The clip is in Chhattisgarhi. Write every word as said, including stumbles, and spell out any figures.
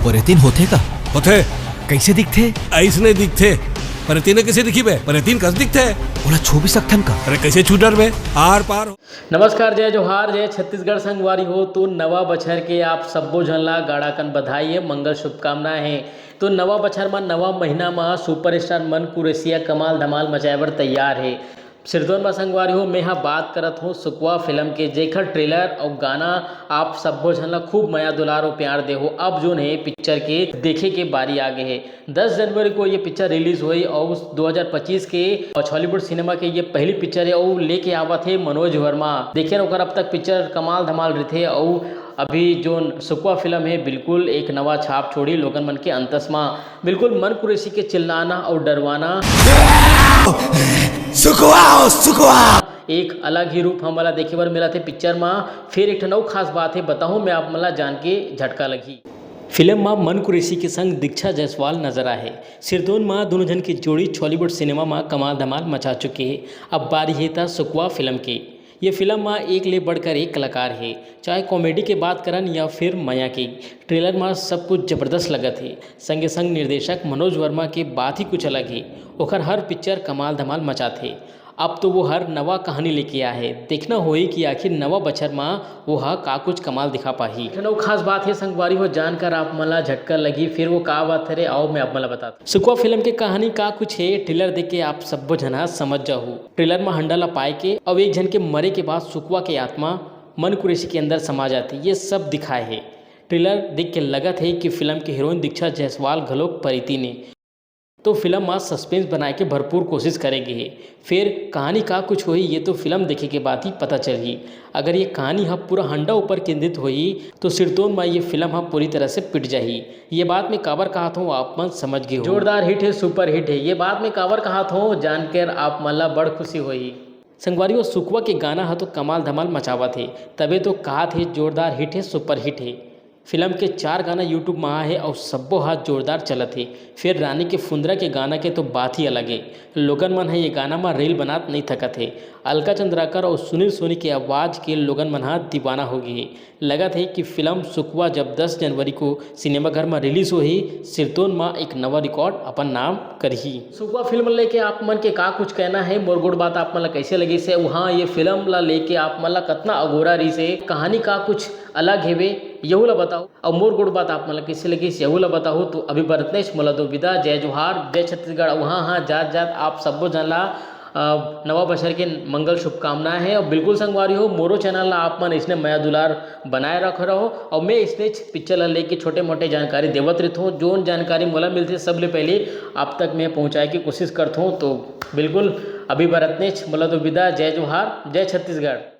परेतीन होथे का? होथे। कइसे दिखथे? अइसने दिखथे। परेतीन कइसे दिखी बे? परेतीन कस दिखथे। ओला छू भी सकथन का? अरे कइसे छू डरबे? आर पार। नमस्कार, जय जोहार, जय छत्तीसगढ़ संगवारी हो। तो नवा बछर के आप सब्बो झन ला गाड़ा कन बधाई हे, मंगल शुभकामना हे। तो नवा बछर मा, नवा महीना मा सुपरस्टार मन कुरेसिया कमाल धमाल मचाए बर तैयार हे। सिरतोन मा संगवारी हो, मैं हा बात करत हूँ सुकवा फिल्म के, जेखर ट्रेलर अउ गाना आप सब्बो झन ला खूब मया दुलार अउ प्यार दे हो। अब जोन हे पिक्चर के देखे के बारी आ गे हे। दस जनवरी को ये पिक्चर रिलीज होही अउ दो हज़ार पच्चीस के हॉलीवुड सिनेमा के ये पहली पिक्चर हे अउ लेके आवत हे मनोज वर्मा। देखे न ओकर अब तक पिक्चर कमाल धमाल रहिथे अउ अभी जोन सुकवा फिल्म हे बिल्कुल एक नवा छाप छोड़ी लोगन मन के अंतस मा। बिल्कुल मन कुरेसी के चिल्लाना अउ डरवाना। सुकवा हो, सुकवा। एक अलग ही रूप हमन ला देखे बर मिलत हे पिक्चर मा। फिर एक ठन अउ खास बात हे, बताहूँ मैं आप मन ला जान के झटका लगही। फिल्म मा मन कुरेसी के संग दीक्षा जायसवाल नजर आए हे। सिरतोन मा दोनों झन के जोड़ी छॉलीवुड सिनेमा मा कमाल धमाल मचा चुके हे। अब बारी हे त सुकवा फिल्म के। ये फिल्म मा एक ले बढ़कर एक कलाकार हे, चाहे कॉमेडी के बात करन या फिर मया के। ट्रेलर मा सब कुछ जबरदस्त लगत हे। संगे संग निर्देशक मनोज वर्मा के बात ही कुछ अलग हे। ओकर हर पिक्चर कमाल धमाल मचाथे। अब तो वो हर नवा कहानी लेके आए हे। देखना होही कि आखिर नवा बछर मा वो हा का कुछ कमाल दिखा पाही। एक ठन अउ खास बात हे संगवारी हो, जानकर आप मन ला झटका लगही। फिर वो का बात हरे, आओ मैं आप मन ला बताता। सुकवा फिल्म के कहानी का कुछ हे, ट्रेलर देख के आप सब्बो झन हा समझ जाहू। ट्रेलर मा हंडा ला पाए के अउ एक झन के मरे के बाद सुकवा के आत्मा मन कुरेसी के अंदर समा जाथे, ये सब दिखाए हे। ट्रेलर देख के लगत हे कि फिल्म के हीरोइन दीक्षा जायसवाल घलोक परेतीन हे। तो फिल्म मा सस्पेंस बनाए के भरपूर कोशिश करे गे हे। फिर कहानी का कुछ होही, ये तो फिल्म देखे के बाद ही पता चलही। अगर ये कहानी ह पूरा हंडा ऊपर केंद्रित होही, तो सिरतोन मा ये फिल्म ह पूरी तरह से पिट जाही। ये बात मैं काबर कहत हूँ, आप मन समझ गे हो। जोरदार हिट हे, सुपर हिट हे। ये बात मैं काबर कहत हूँ, जानकर आप मन ला बड़ खुशी होही। संगवारी हो, सुकवा के गाना ह तो कमाल धमाल मचावत हे, तबे तो कहत हे जोरदार हिट हे, सुपर हिट हे। फिल्म के चार गाना YouTube मा आहे अउ सब्बो हा जोरदार चलत हे। फिर रानी के फुंदरा के गाना के तो बात ही अलग हे। लोगन मन ह ये गाना मा रील बनात नइ थकत हे। अलका चंद्राकर अउ सुनील सोनी के आवाज के लोगन मन ह दीवाना हो गे हे। लगत हे कि फिल्म सुकवा जब दस जनवरी को सिनेमाघर मा रिलीज होही, सिरतोन मा एक नवा रिकॉर्ड अपन नाम करही। सुकवा फिल्म लेके आप मन के का कुछ कहना हे, मोर गोठ बात आप मन ला कइसे लगिस हे, उहाँ ये फिल्म ला लेके आप मन ला कतना अगोरा रहिस हे, कहानी का कुछ अलग हेवे, यहू ला बताओ। अउ मोर गोठ बात आप मन ला कइसे लगिस, यहू ला बताओ। तो अभी बरतनेच मोला दो विदा, जय जोहार, जय छत्तीसगढ़। अउ हाँ, हाँ, जात जात आप सब्बो झन ला अ, नवा बछर के मंगल शुभकामनाएं हे। अउ बिल्कुल संगवारी हो, मोरो चैनल ला आप मन इसने मया दुलार बनाए रख रहो। अउ मैं इसने पिक्चर ला लेके छोटे मोटे जानकारी देवत रहिथों। जोन जानकारी मोला मिलथे, सबले पहले आप तक मैं पहुँचाए के कोशिश करथों। तो बिल्कुल अभी बरतनेच मोला दो विदा, जय जोहार, जय छत्तीसगढ़।